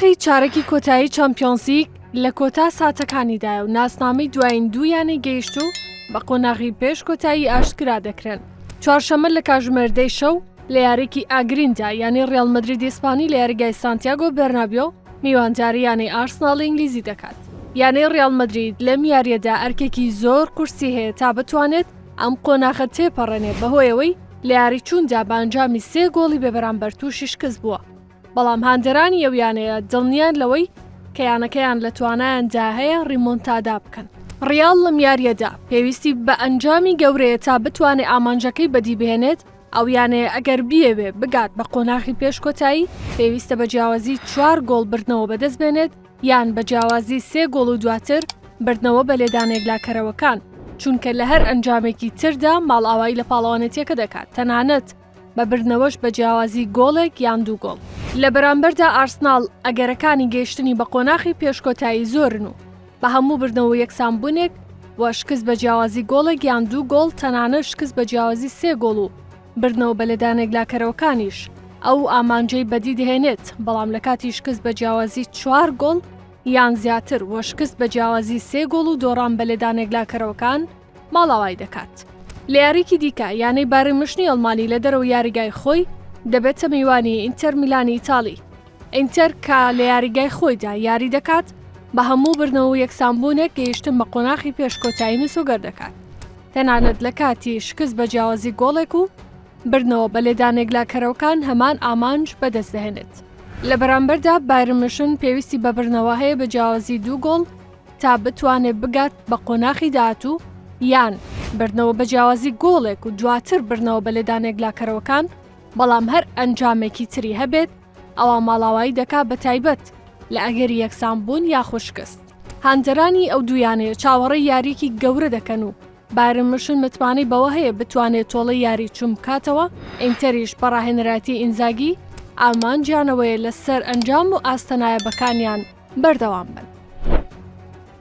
قۆناخی چارەکی کۆتایی چامپیۆنزلیگ لە کۆتا ساتەکانیدایە و ناسنامەی دوایین دوو یانەی گەیشتوو بە قۆناغی پێش کۆتایی ئاشکرا دەکرێن. چوارشەممە لە کاژمێر دەی شەو لە یاریکی ئاگریندا یانەی ڕیاڵ مەدریدی ئیسپانی لە یاریگای سانتیاگۆ بێرنابیۆ میوانداری یانەی ئارسناڵی ئینگلیزی دەکات. یانەی ڕیاڵ مەدرید لەم یارییەدا ئەرکێکی زۆر قورسی هەیە تا بتوانێت ئەم قۆناغە تێپەڕێنێ بەهۆیەوەی لە یاری چووندا بە ئەنجامی سێ گۆڵی بێبەرامبەر تووشی شکست بووە. بەڵام هاندەرانی ئەو یانەیە دڵنیان لەوەی کە یانەکەیان لە توانایاندا هەیە ریمۆنتادا بکەن. ریاڵ لەم یارییەدا پێویستی بە ئەنجامی گەورەیە تا بتوانێت ئامانجەکەی بەدیبهێنێت، ئەو یانەیە ئەگەر بیەوێ بگات بە قۆناغی پێش کۆتایی پێویستە بە جیاوازی چوار گۆڵ بردنەوە بەدەستبێنێت یان بە جیاوازی سێ گۆڵ و دواتر بردنەوە بە لێدانە یەکلاکەرەوەکان، چونکە لە هەر ئەنجامێکی تردا ماڵئاوایی لە پاڵەوانێتیەکە دەکات تەنانەت بە بردنەوەش بە جیاوازی گۆڵێک یان دوو گۆڵ. لە بەرامبەردا ئارسناڵ ئەگەرەکانی گەیشتنی بە قۆناخی پێش کۆتایی زۆرن و بە هەموو بردنەوە و یەکسانبوونێک و شکست بە جیاوازی گۆڵێک یان دوو گۆڵ تەنانەت شکست بە جیاوازی سێ گۆڵ و بردنەوە بە لێدانە یەکلاکەرەوەکانیش ئەو ئامانجەی بەدی دەهێنێت بەڵام لە کاتی شکست بە جیاوازی چوار گۆڵ یان زیاتر و شکست بە جیاوازی سێ گۆڵ و دۆڕان بە لێدانە یەکلاکەرەوەکان ماڵاوای دەکات. لە یاریکی دیکە یانەی بایرن میونشنی ئەڵمانی لە دەرەوەی یاریگای خۆی دەبێتە میوانی ئینتەر میلانی ئیتاڵی. ئینتەر کە لە یاریگای خۆیدا یاری دەکات بە هەموو بردنەوە و یەکسانبوونێک گەیشتن بە قۆناخی پێش کۆتایی مسۆگەر دەکات. تەنانەت لە کاتی شکست بە جیاوازی گۆڵێک و بردنەوە بە لێدانە یەکلاکەرەوەکان هەمان ئامانج بەدەست دەهێنێت. لە بەرامبەردا بایرن میونشن پێویستی بە بردنەوە هەیە بە جیاوازی دوو گۆڵ تا بتوانێت بگات بە قۆناخی داهاتوو یان بردنەوە بە جیاوازی گۆڵێک و دواتر بردنەوە بە لێدانە یەکلاکەرەوەکان، بەڵام هەر ئەنجامێکی تری هەبێت ئەوا ماڵاوایی دەکات بە تایبەت لە ئەگەری یەکسانبوون یاخود شکست. هاندەرانی ئەو دوو یانەیە چاوەڕێی یارییەکی گەورە دەکەن و بایرن میونشن متمانەی بەوە هەیە بتوانێت تۆڵەی یاری چوون بکاتەوە، ئینتەریش بە ڕاهێنەرایەتی ئینزاگی ئامانجیان ئەوەیە لەسەر ئەنجام و ئاستە نایابەکانیان بەردەوام بن.